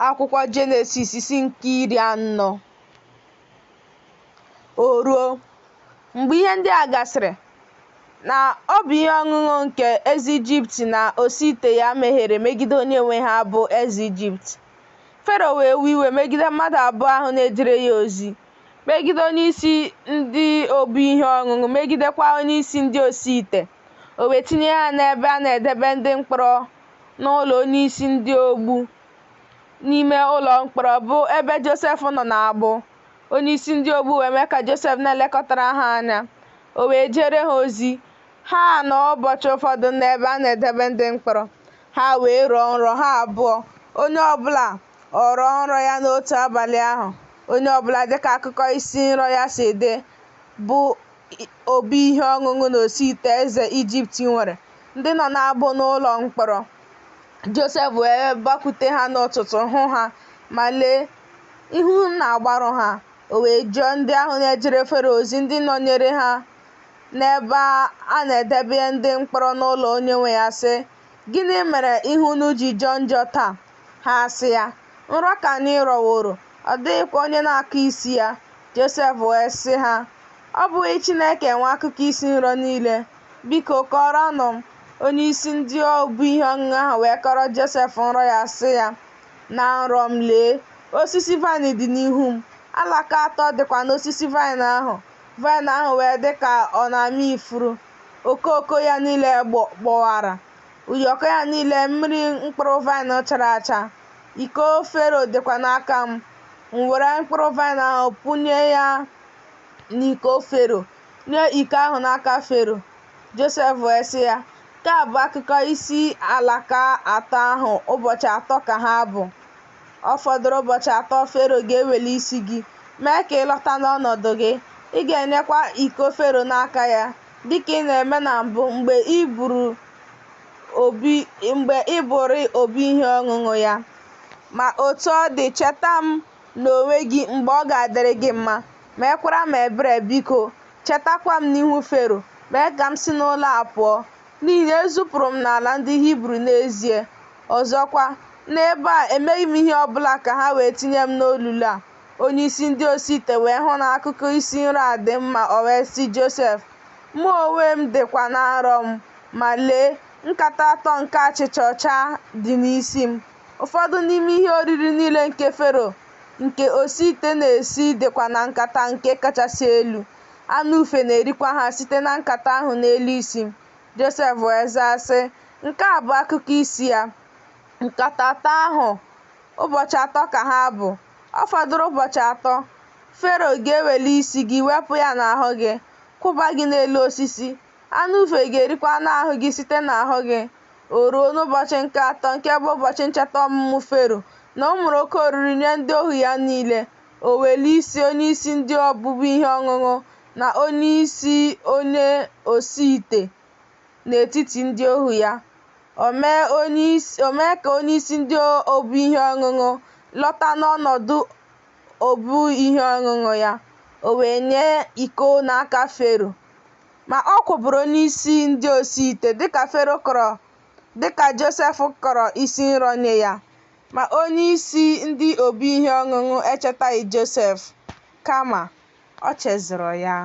Akwụkwọ Jenesis isi nke 40. O ruo, mgbe ihe ndị a gasịrị, na obu ihe ọṅụṅụ nke eze Ijipt na osi ite ya mehiere megide onyenwe ha, bụ eze Ijipt. Fero wee wee iwe megide mmadụ abụọ ahụ na-ejere ya ozi, megide onyeisi ndị obu ihe ọṅụṅụ, megidekwa onyeisi ndị osi ite. O wee tinye ha n'ebe a na-edebe ndị mkpọrọ n'ụlọ onyeisi ndị ogbu n'ime ụlọ mkpọrọ, bụ ebe Josef nọ n'agbụ. Onyeisi ndị ogbu wee mee ka Josef na-elekọtara ha anya. O wee jeere ha ozi. Ha anọọ ụbọchị ụfọdụ n'ebe a na-edebe ndị mkpọrọ. Ha wee rọọ nrọ, ha abụọ, onye ọ bụla ọ rọọ nrọ ya n'otu abalị ahụ, onye ọ bụla dịka akụkọ isi nrọ ya si dị, bụ obu ihe ọṅụṅụ na osi ite eze Ijipt nwere, ndị nọ n'agbụ n'ụlọ mkpọrọ. Josef wee bakwute ha n'ụtụtụ, hụ ha, ma lee, ihu na-agbarụ ha. O wee jụọ ndị ahụ na-ejere Fero ozi, ndị nọnyere ha n'ebe a na-edebe ndị mkpọrọ n'ụlọ onyenwe ya, sị, Gịnị mere ihu unu ji jọọ njọ taa? Ha asị ya, Nrọ ka anyị rọworo, ọ dịghịkwa onye na-akọ isi ya. Josef wee sị ha, Ọ bụghị Chineke nwe akụkọ isi nrọ niile? Biko, kọọrọnụ m. Onyeisi ndị obu ihe ọṅụṅụ ahụ wee kọọrọ Josef nrọ ya, sị ya, Na nrọ m, lee, osisi vaịn dị n'ihu m, alaka atọ dịkwa n'osisi vaịn ahụ, vaịn ahụ wee dị ka ọ na-amị ifuru, okooko ya niile gbọwara, ụyọkọ ya niile mịrị mkpụrụ vaịn chara acha. Iko Fero dịkwa n'aka m, m were mkpụrụ vaịn ahụ pụnye ya n'iko Fero, nye iko ahụ n'aka Fero. Josef wee sị ya, Nke a bụ akụkọ isi alaka atọ ahụ, ụbọchị atọ ka ha bụ. Ọ fọdụrụ ụbọchị atọ Fero ga-eweli isi gị, mee ka ị lọta n'ọnọdụ gị. Ị ga-enyekwa iko Fero n'aka ya, dị ka ị na-eme na mbụ mgbe ị bụrịị obu ihe ọṅụṅụ ya. Ma otu ọ dị, cheta m n'onwe gị mgbe ọ ga-adịrị gị mma, meekwara m ebere, biko, chetakwa m n'ihu Fero, mee ka m si n'ụlọ a pụọ, n'ihi na e zupụrụ m n'ala ndị Hibru n'ezie. Ọzọkwa, n'ebe a emeghị m ihe ọ bụla ka ha wee tinye m n'olulu a. Onyeisi ndị osi ite wee hụ na akụkọ isi nrọ a dị mma, o wee sị Josef, Mụ onwe m dịkwa na nrọ m, ma lee, nkata atọ nke achịcha ọcha dị n'isi m. Ụfọdụ n'ime ihe oriri niile nke Fero nke osi ite na-esi dịkwa na nkata nke kachasị elu, anụ ufe na-erikwa ha site na nkata ahụ n'elu isi m. Josef wee zaa, sị, Nke a bụ akụkọ isi ya. Nkata atọ ahụ, ụbọchị atọ ka ha bụ. Ọ fọdụrụ ụbọchị atọ, Fero ga-eweli isi gị wepụ ya n'ahụ gị, kwụba gị n'elu osisi. Anụ ufe ga-erikwa anụ ahụ gị site n'ahụ gị. O ruo n'ụbọchị nke atọ, nke bụ ụbọchị ncheta ọmụmụ Fero, na o mere oke oriri nye ndị ohu ya niile. O welie isi onyeisi ndị obubu ihe ọṅụṅụ na onyeisi onye osi ite n'etiti ndị ohu ya. O mee ka onyeisi ndị obu ihe ọṅụṅụ lọta n'ọnọdụ obu ihe ọṅụṅụ ya. O wee nye iko n'aka Fero. Ma ọ kwụbara onyeisi ndị osi ite dịka Josef kọrọ isi nrọ nye ya. Ma onyeisi ndị obu ihe ọṅụṅụ echetaghị Josef, kama o chezọrọ ya.